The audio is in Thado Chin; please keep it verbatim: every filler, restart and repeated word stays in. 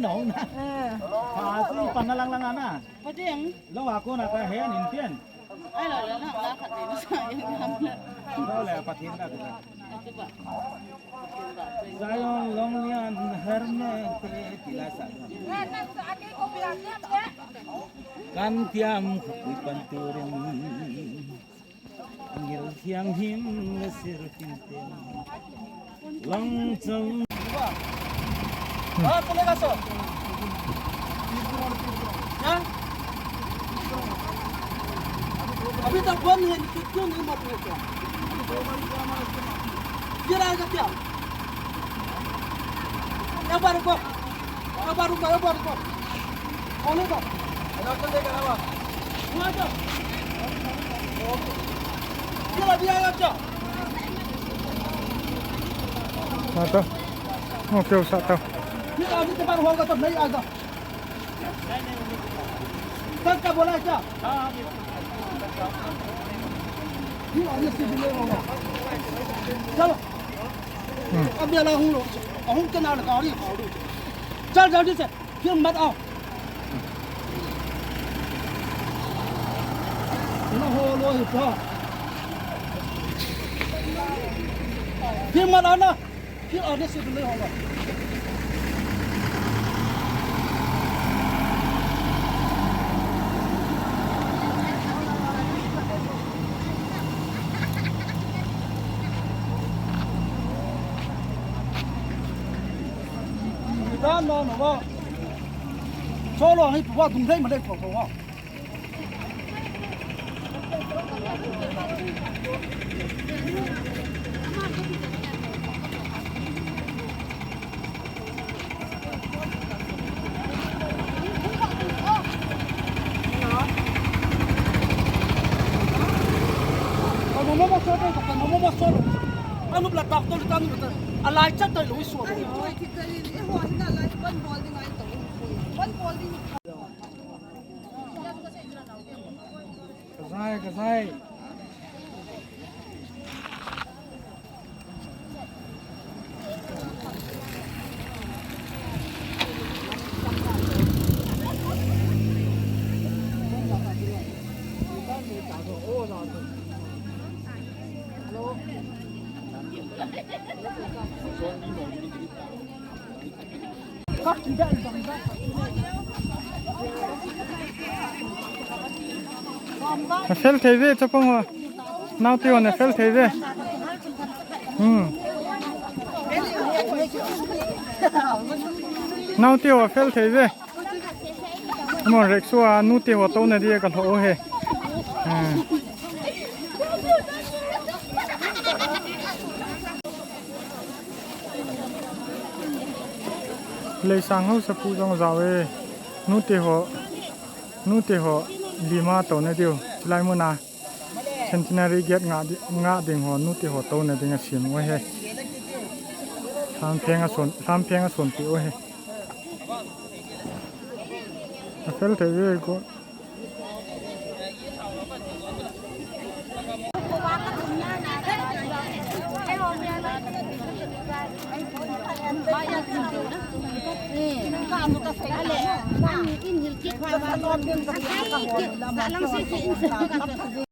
Nong na. Eh. Ha, si pan na lang lang ana. Pading. Lo ako na ka hen in pian. Ai lo lo na, na khat ni sa yang ham le. Lo le Pathen ka ka. Zion long lian her me te tila sa. Kan tiam khapui pan turin. Angel thianghlim le seraphim ten. Lang chang. Ah, kole ka so. Ha? Abhi tak band hai, kitne umar mein hai? Ye raha hai kya? Ek baar rukho. एक बार रुको, एक बार रुको। खोलने दो। वहाँ जाओ। ये लो, अभी आएगा क्या? आता। ओके, उस आता। फिर आगे के बार होगा तो नहीं आएगा। सर, क्या बोला है क्या? ये आगे से delay होगा। चलो। हम्म। अब ये ला हूँ लो। हूँ के नाल गाड़ी फाड़ू। चल जल्दी से। फिर मत आओ। ना हो लो ये तो। फिर मत आना। फिर आने से delay होगा। Dah, no, no, no. Solo, ni pua dung dei ma dei ko ko. Anu bla doctor ta nu ta. Alai chat ta lo isu. Ai, koi ki kalin, eh, ho, hina lai, ban bol ding ai to. Ban bol ding. Kasai, kasai. Na fel thei ve, chapang ho. Naote ho na fel thei ve. Hmm. Naote ho fel thei ve. Mo rickshaw a nute ho touna dia ka lho he. Hmm. Leisang ho sapu jong jao e. Nute ho, nute ho lima touna diu. Chilai muna Centenary Gate nga di, nga ding ho, nute ho touna ding a sim u he. Lhampheng a son, lhampheng a son pi u he. A fel thei ve ko.